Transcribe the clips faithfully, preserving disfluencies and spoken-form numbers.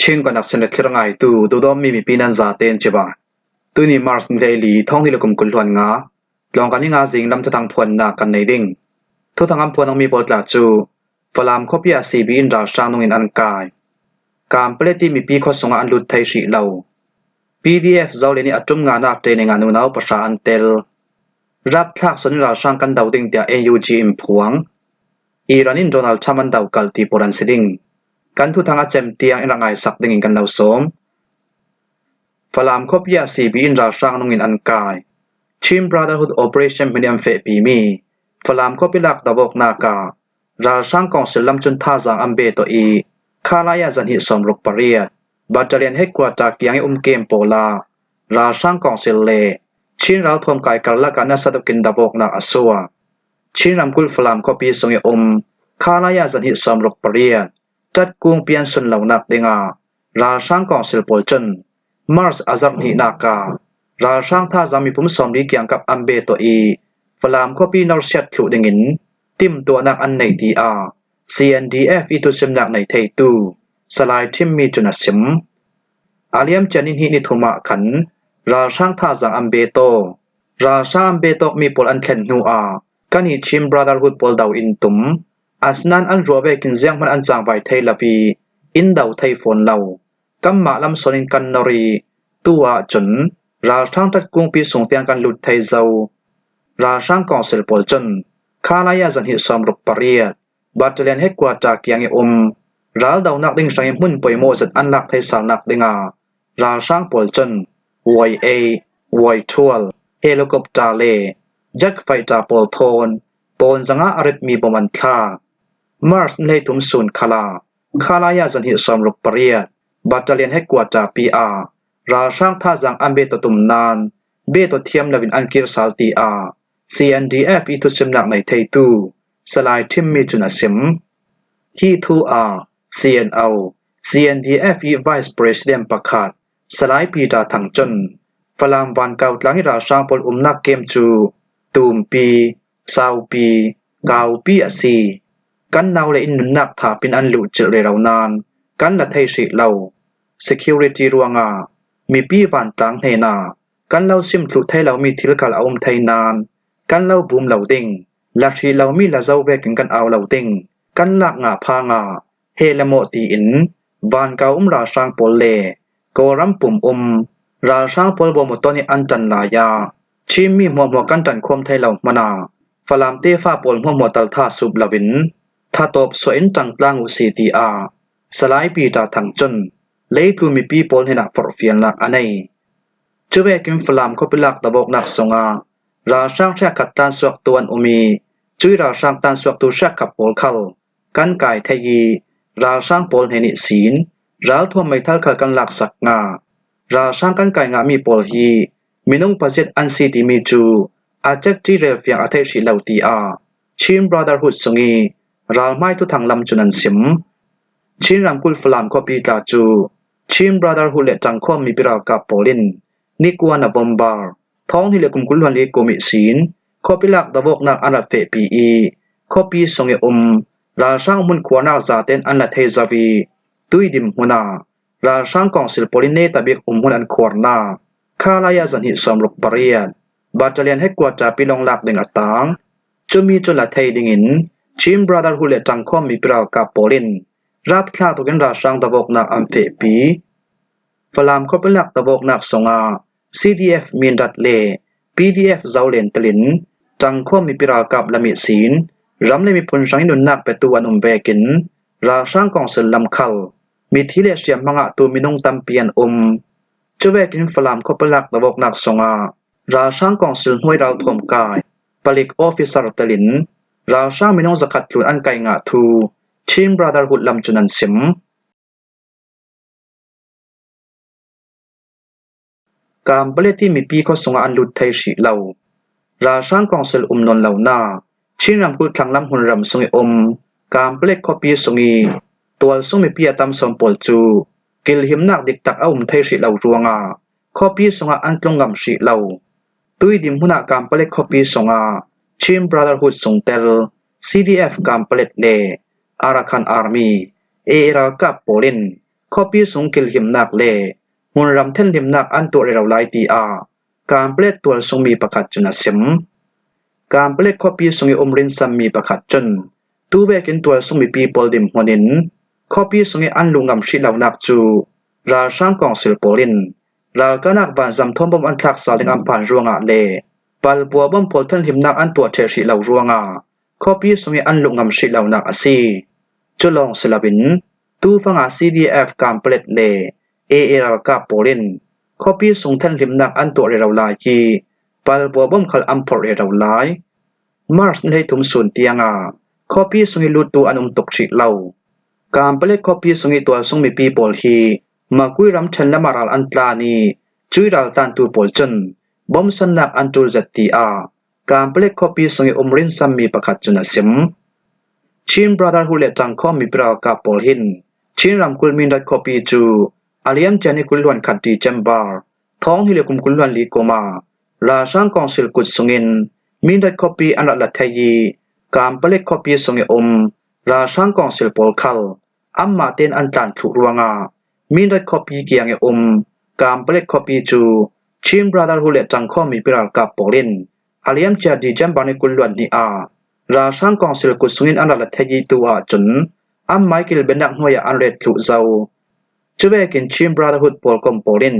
Chin Connection le thlir ngaitu, duhdawtmi mipi nan zaten cibai. Tuni March ni hleili, thawng hnih le kum kul hluan nga, tlawng kan i nga zing lam thuthang phuannak kan nei ding. Thuthang an phuan awkmi pawl tla cu Falam khuapi ah C B in ralhrang nungin an kai. Kanpetlet mipi khua sungah an lut thei hrih lo. P D F Zoland ih a ṭum nganak training ah nunau pahra an tel. Rapthlak sual in ralhrang kan do ding tiah N U G in phuang. Iran in Donald Trump an do kal ti pawl an si ding. Kan thuthang a cem tiang in rak ngaisak dingin kan lo sawm. Falam khuapi ah C B in ralhrang nungin an kai. Chin Brotherhood Operation hmin ih an fehpimi Falam khuapi lak dovawknak ah ralhrang kawngsil lam cun thazaang an be tuah ih, Khalaya zahnih sawmruk pariat, Battalion Headquarter kiang ih um kem pawl ah ralhrang kawngsil le Chin ralthuam kai karlak ah nasa tukin dovawknak a suak. Chin ramkulh Falam khuapi sung ih um Khalaya zahnih sawmruk pariat, ṭatkungpi an sun lonak dingah ralhrang kawngsil pawl cun March a zarh hnihnak ah ralhrang thazaang mipum sawmli kiangkap an be tuah ih, Falam khuapi norsiat thluh dingin timtuahnak an neih, tiah C N D F ih thusimnak nei theitu Salai Ṭhimmi cun a sim. A liamcia ni hnih ni thum ah khan ralhrang thazaang an be taw. Ralhrang an be tawkmi pawl an thlen hnu ah kan ih Chin Brotherhood pawl do in tum. Asinain an ruah vekin zianghman an cangvai thei lo ih in do thei fawn lo. Kanmah lam sawn in kan nor ih tu ahcun ralhrang ṭatkungpi sung tiang kan lut thei zo. Ralhrang kawngsil pawl cun Khalaya zahnih sawmruk pariat, Battalion Headquarter kiang ih um, ral donak ding hrangih hmun poimawh zet an lak thei salnak dingah ralhrang pawl cun Y eight, Y twelve, helicopter le jet fighter pawl thawn pawn zangah a ritmi bom an thlak. March ni hleithum sun khalah Khalaya zahnih sawmruk pariat, Battalion Headquarter pi ah ralhrang thazaang an be tuah tum nain be tuah thiam loin an kir sal, tiah C N D F ih thusimnak nei theitu Salai Ṭhimmi cun a sim. Hi thu ah C N O, C N D F ih Vice President pakhat Salai Peter Thang cun Falam Vankau tlang ih ralhrang pawl umnak kem cu Tumpi, Saupi, Kaupi a si. Kan nau le in nunnak thapin an luhcilh rero nain kan la thei hrih lo. Security ruangah mipi vantlang hnenah kan lo sim thluh thei lomi thil khal a um thei nain kan lo bum lo ding. La hrih lomi la zo vekin kan au lo ding. Kan lak ngah phang ah he le mawh tiin Vankau um ralhrang pawl le Kawlram pum um ralhrang pawl bawmutawn ih an ṭan lai ah Chinmi hmuahhmuah kan ṭankhawm thei lo hmanah Falam tefa pawl hmuahhmuah tal tha sup loin thatawp suah in ṭangtlang uh si, tiah Salai Peter Thang cun leitlun mipi pawl hnenah forhfialnak a nei. Cuvekin Falam khuapi lak dovawknak sungah ralhrang hriakkhat tlansuaktu an um ih cuih ralhrang tlansuaktu hriakkhat pawl khal kan kai thei ih ralhrang pawl hnen ihsin ralthuam meithal khal kan laksak ngah. Ralhrang kan kai ngahmi pawl hi minung paziat an si timi cu a cekṭi relfiang a theih hrih lo, tiah Chin Brotherhood sung ih ralhmai thuthang lam cun an sim. Chin ramkulh Falam khuapi tla cu Chin Brotherhood le ṭangkhawm mipi ralkap pawl in nikua November thawng hnih le kum kul hluan li kum ihsin khuapi lak dovawknak an rak fehpi ih khuapi sung ih um ralhrang hmun khuarnak zaten an la thei zo ih tuidim hmun ah ralhrang kawngsil pawl in netabik um hmun an khuarnak Khalaya zahnih sawmruk pariat Battalion Headquarter pi long lak ding a tang. Cumi cu la thei dingin Chin Brotherhood le ṭangkhawm mipi ralkap pawl in rapthlak tukin ralhrang dovawknak an fehpi. Falam khuapi lak dovawknak sungah C D F Mindat le P D F Zoland telin ṭangkhawm mipi ralkap lam ihsin ram le miphun hrangih nunnak petu an um vekin ralhrang kawngsil lam khal mithi le hriamhma ngahtu minung tampi an um. Cuvekin Falam khuapi lak dovawknak sungah ralhrang kawngsil hnuai ralthuam kai palik officer telin ralhrang minung zakhat tlun an kai ngah thu Chin Brotherhood lam cun an sim. Kanpetlet ih mipi khua sungah an lut thei hrih lo. Ralhrang kawngsil um nawn lonak Chin ramkulh thlanglam hmunram sung ih um Kanpetlet khuapi sung ih tualsung mipi a tam sawn pawl cu kilhimnak diktak a um thei hrih lo ruangah khuapi sungah an tlung ngam hrih lo. Tuidim hmun ah Kanpetlet khuapi sungah Chin Brotherhood sungtel C D F Kanpetlet le Arakan Army, A A ralkap pawl in khuapi sung kilhimnak le hmunram thenhlimnak an tuah rero lai, tiah Kanpalet tualsung mi pakhat cun a sim. Kanpalet khuapi sung i um rinsam mi pakhat cun tuvekin tualsung mipi pawl dinhmun in khuapi sung i an luh ngam hrih lonak cu ralhrang kawngsil pawl in ralkahnak vanzam thawn bom an thlak sal ding an phan ruangah le palpua bom pawl thenhlimnak an tuah ṭheh hrih lo ruangah khuapi sung i an luh ngam hrih lonak a si. Cu lawng si loin, tufang ah C D F Kanpalet le A A ralkap pawl in khuapi sung thenhlimnak an tuah rero lai i palpua bom khal an phorh rero lai. March ni hleithum sun tiangah khuapi sung i luttu an um tuk hrih lo. Kanpalet khuapi sung i tualsung mipi pawl hi Makui ram ṭhen lamah ral an tlan i, cui ral tlantu pawl cun bomsannak an ṭul zet, tiah Kanpalet khuapi sung i um rinsam mi pakhat cun a sim. Chin Brotherhood le ṭangkhawm mipi ralkap pawl hin Chin ramkulh Mindat khuapi cu a liamcia ni kul hluan khat December thawng hnih le kum kul hluan li kum ah ralhrang kawngsil kut sungin Mindat khuapi an rat la thei i, Kanpalet khuapi sung i um ralhrang kawngsil pawl khal anmah tein an tlan thluh ruangah Mindat khuapi kiang i um Kanpalet khuapi cu Chin Brotherhood le ṭangkhawm mipi ralkap pawl in a liamcia December ni kul hluan hnih ah ralhrang kawngsil kut sungin an rat la thei i tu ahcun anmai kilbennak hnuai ah an ret thluh zo. Cuvekin Chin Brotherhood pawlkom pawl in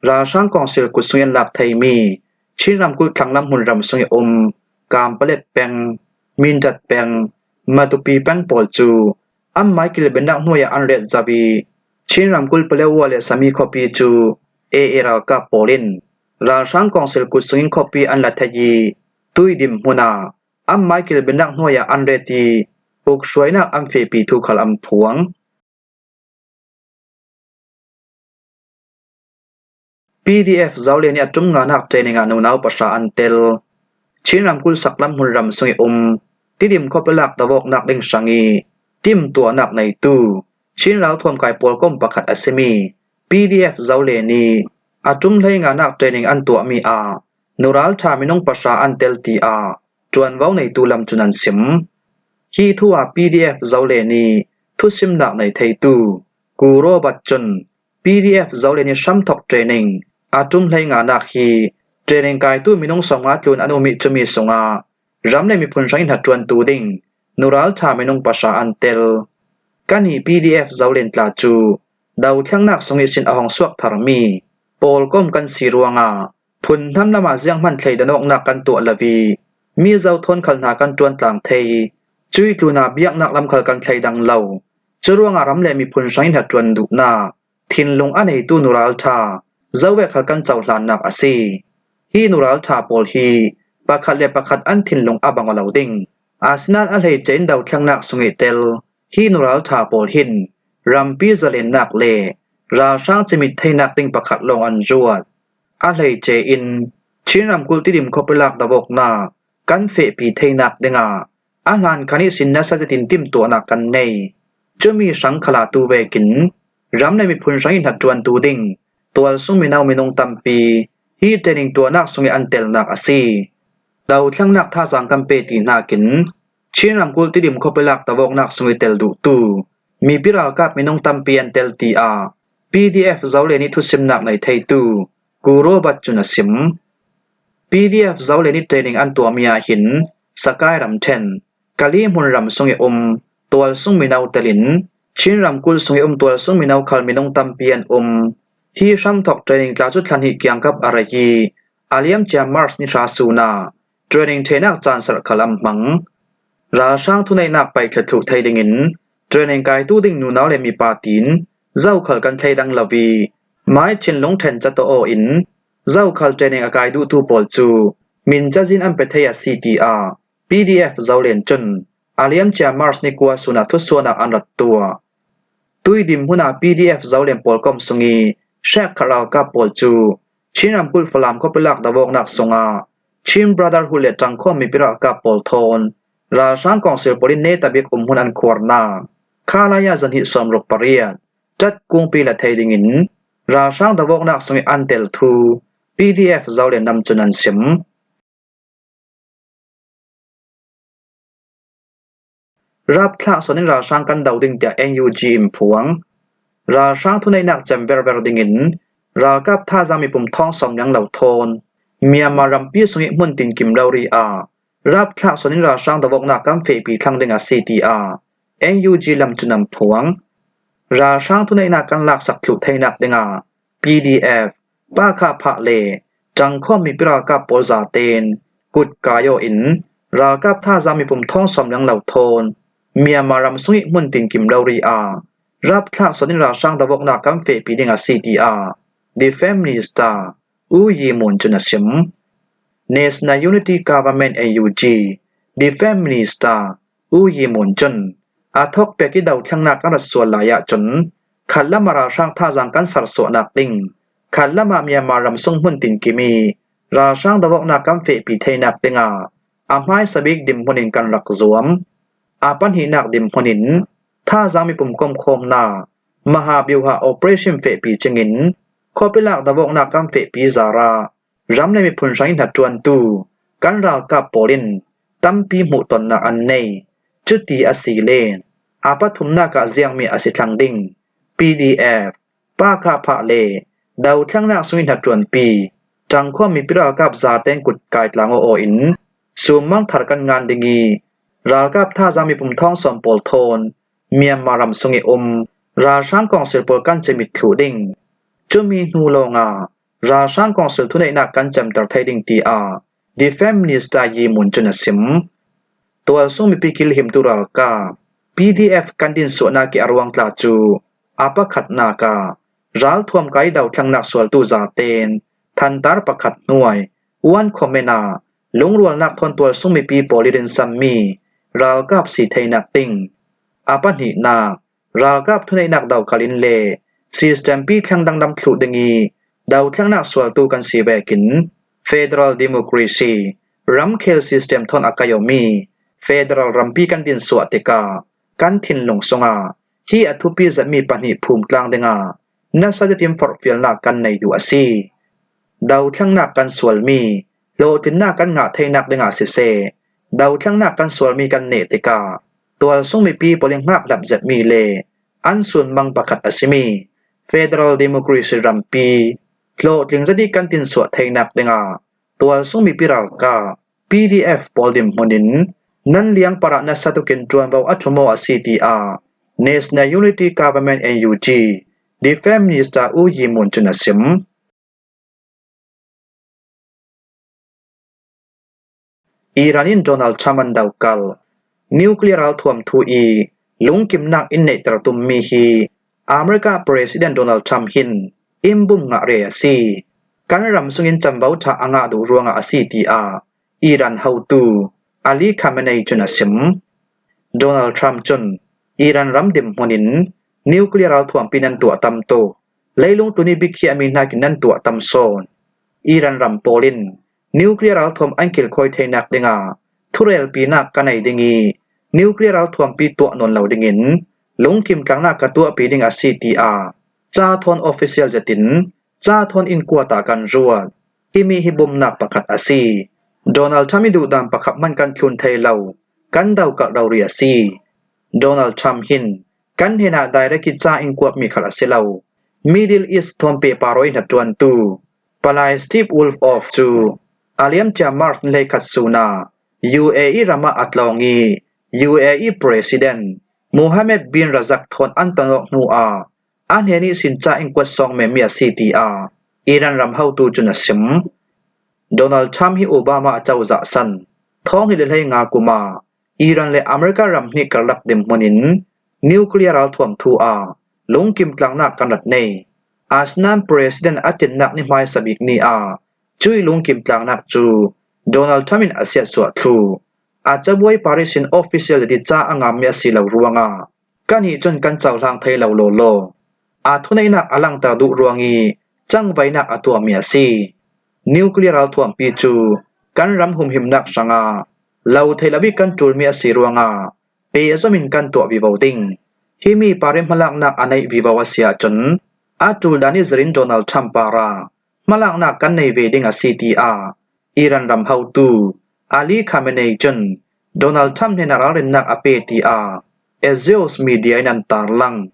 ralhrang kawngsil kut sungin an lak theimi Chin ramkulh thlanglam hmunram sung i um Kanpalet peng, Mindat peng, Matupi peng pawl cu anmai kilbennak hnuai ah an ret zo i, Chin ramkulh Paletwa le Sami khuapi cu A A ralkap pawl in ralhrang kawngsil kut sungin khuapi an la thei i, tui dinhmun ah anmai kilbennak hnuai ah an ret i, ukhruainak an fehpi thu khal an phuang. P D F Zolen i a ṭum nganak training ah nunau pahra an tel. Chin ramkulh saklam hmunram sung i um Tidim khuapi lak davawknak ding hrang i timtuahnak neitu Chin ralthuam kai pawlkom pakhat a simi P D F Zolen i a ṭum hlei nganak training an tuahmi ah nural ṭha minung pahra an tel, tiah ṭuanvo neitu lam cun an sim. Hi thu ah P D F Zolen i thusimnak nei theitu Ku Robert cun P D F Zolen i hramthok training a ṭum hlei nganak hi training kaitu minung sawmnga tlun an um i, cumi sungah ram le miphun hrang i hnaṭuantu ding nural ṭha minung pahra an tel. Kannih P D F Zolen tla cu dothlennak sung ihsin a hong suak tharmi pawlkom kan si ruangah phunhnam lamah zianghman thleidan awknak kan tuah lo i, mizo thawn khal hna kan ṭuan tlang thei. Cui tlunah biaknak lam khal kan thleidang lo. Curuangah ram le miphun hrang i hnaṭuan duhnak thinlung a neitu nural ṭha zovek khal kan cohlannak a si. Hi nural ṭha pawl hi pakhat le pakhat an thinlung a bang aw lo ding. Asinain a hleice in dothlennak sung i tel hi nural ṭha pawl hin rampi zalennak le ralhrang cimit theinak ding pakhat lawng an ruat. A hleice in Chin ramkulh Tidim khuapi lak davawknak kan fehpi theinak dingah a hlan khan ihsin nasa zetin timtuahnak kan nei. Cumi hrang khal ah tu vekin ram le miphun hrang i hnaṭuantu ding tualsung mino minung tampi hi training tuahnak sung i an telnak a si. Dothlennak thazaang kan pe ti hnakin Chin ramkulh Tidim khuapi lak davawknak sung i tel duhtu mipi ralkap minung tampi an tel, tiah P D F Zolen i thusimnak nei theitu Ku Robert cun a sim. P D F Zolen i training an tuahmi ah hin Sakai ramṭhen Kali hmunram sung i um tualsung mino telin Chin ramkulh sung i um tualsung mino khal minung tampi an um. Hi hramthok training tla cu thla hnih kiangkap a rei i, a liamcia March ni hra sun ah training ṭhehnak caan serh khal an hmang. Ralhrang thuneihnak paih thluh thei dingin training kaitu ding nunau le mipa tiin zokhal kan thleidang lo i, mai thinlung ṭhen cat aw in zokhal training a kai duhtu pawl cu min cazin an pe thei a si, tiah P D F Zolen cun a liamcia March ni kua sun ah thusuahnak an rat tuah. Tuidim hmun ah P D F Zolen pawlkom sung i hrekkhat ralkap pawl cu Chin ramkulh Falam khuapi lak davawknak sungah Chin Brotherhood le ṭangkhawm mipi ralkap pawl thawn ralhrang kawngsil pawl in netabik umhmun an khuarnak Khalaya zahnih sawmruk pariat ṭat kungpi la thei dingin ralhrang davawknak sung i an tel thu P D F Zolen lam cun an sim. Rapthlak sawn in ralhrang kan do ding tiah N U G in phuang. Ralhrang thuneihnak cem verver dingin ralkap thazaang mipum thawng sawm liang lo thawn Myanmar rampi sungih hmun tinkim rori ah rapthlak sualin ralhrang dovawknak kan fehpi thlang ding a si, tiah N U G lam cun an phuang. Ralhrang thuneihnak kan laksak thluh theinak dingah P D F, Pakha Phah le Ṭangkhawm mipi ralkap pawl zaten kutkai aw in ralkap thazaang mipum thawng sawm liang lo thawn Myanmar ram sungih hmun tinkim rori ah rapthlak sualin ralhrang dovawknak kan fehpi ding a si, tiah Defence Minister U Yi Mun cun a sim. National Unity Government, N U G, Defence Minister U Yi Mun cun a thawkpek ih dothlengnak kan rat sual lai ahcun khatlam ah ralhrang thazaang kan sersuahnak ding, khatlam ah Myanmar ram sung hmun tinkim ih ralhrang dovawknak kan fehpi theinak dingah a hmaisa bik dinhmun in kan rak zuam. A pahnihnak dinhmun in thazaang mipum komkhawmnak Maha Byuha Operation fehpi cingin khuapi lak dovawknak kan fehpi zarah ram le miphun hrangih hnaṭuantu kan ralkap pawl in tampi hmuhtonnak an nei. Cuti asile a pathumnak ah ziangmi a si thlang ding P D F, Pakha Phah le dothlengnak sungih hnaṭuanpi Ṭangkhawm mipi ralkap zaten kutkai tlang aw aw in summang thar kan ngan ding ih ralkap thazaang mipum thawng sawm pawl thawn Myanmar ram sungih um ralhrang kawngsil pawl kan cimit thluh ding. Cumi hnu lawngah ralhrang kawngsil thuneihnak kan cemter thei ding, tiah Defence Minister Yi Mun cun a sim. Tualsung mipi kilhimtu ralkap P D F kan dinsuahnak ih a ruang tla cu a pakhatnak ah ralthuam kai dothlengnak sualtu zaten thantar pakhat hnuai One Command ah lungrualnak thawn tualsung mipi pawl ih rinsanmi ralkap si theinak ding. A pahnihnak ralkap thuneihnak dokal in le system pi thleng dangdam thluh ding ih dothlengnak sualtu kan si vekin federal democracy ramkhel system thawn a kaih awmi federal rampi kan dinsuah tikah kan thinlung sungah hi a thupi zetmi pahnih phum tlang dingah nasa zetin forhfialnak kan nei duh a si. Dothlengnak kan sualmi, hlawhtlinnak kan ngah theinak dingah siseh, dothlengnak kan sualmi kan neh tikah tualsung mipi pawl in hngakhlap zetmi le an sunmang pakhat a simi federal democracy rampi hlawhtling zet ih kan tinsuah theinak dingah tualsung mipi ralkap P D F pawl dinhmun in nan liangpar ah nasa tukin ṭuanvo a ṭhum aw a si, tiah National Unity Government, N U G, Defence Minister U Yi Mun cun a sim. Iran in Donald Trump an dokalh. Nuclear ralthuam thu ih lungkimnak in neihter tummi hi America President Donald Trump hin in bum ngah re a si. Kan ram sungin camvo ṭha a ngah duh ruangah a si, tiah Iran hotu Ali Khamenei cun a sim. Donald Trump cun Iran ram dinhmun in nuclear ralthuampi nan tuah tam tuk. Leilung tuni bikhiahmi hnakin nan tuah tam sawn. Iran ram pawl in nuclear ralthuam an kilkhawi theinak dingah thurelpinak ka nei ding ih nuclear ralthuampi tuah nawn lo dingin lungkim tlangnak ka tuahpi ding a si, tiah ca thawn official zetin ca thawn innkuat ah kan ruat. Himi hi bumnak pakhat a si. Donald Trump ih duhdan pakhat hman kan thlun thei lo, kan dokalh rori a si. Donald Trump hin kan hnenah direct ih ca innkuatmi khal a si lo. Middle East thawn pehpar aw ih hnaṭuantu Palai Steve Witkoff cu a liamcia March ni hleikhat sun ah U A E ram ah a tlawng ih U A E President Mohammed bin Rashid thawn an ton awk hnu ah a hnen ihsin ca innkuat sawng menmi a si, tiah Iran ram hotu cun a sim. Donald Trump hi Obama a cozah san thawng hnih le hleinga kum ah Iran le America ram hnih karlak dinhmun in nuclear ralthuam thu ah lungkim tlangnak kan rat nei. Asnan President a tlinnak ni hmaisa bik ni ah cuih lungkim tlangnak cu Donald Trump in a siatsuah thluh. A cabuai Paris in official ih ca a ngammi a si lo ruangah kannih cun kan cohlang thei lo lawlaw a thuneihnak a langter duh ruang ih cangvainak a tuahmi a si. Nuclear ralthuampi cu kan ram humhimnak hrangah lo thei lo ih kan ṭulmi a si ruangah pehzom in kan tuah vivo ding. Himi par ih hmalaknak a neih vivo a si ahcun a ṭuldan ih zirin Donald Trump parah hmalaknak kan nei ve ding a si, tiah Iran ram hotu Ali Khamenei cun Donald Trump hnenah ralrinnak a pe, tiah Axios media in an tarlang.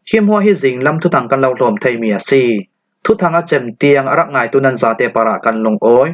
Himhua hi zinglam thuthang kan lo hlawm thei mi a si. Thuthang a cem tiang a rak ngaitu nan zate parah kan lungawi.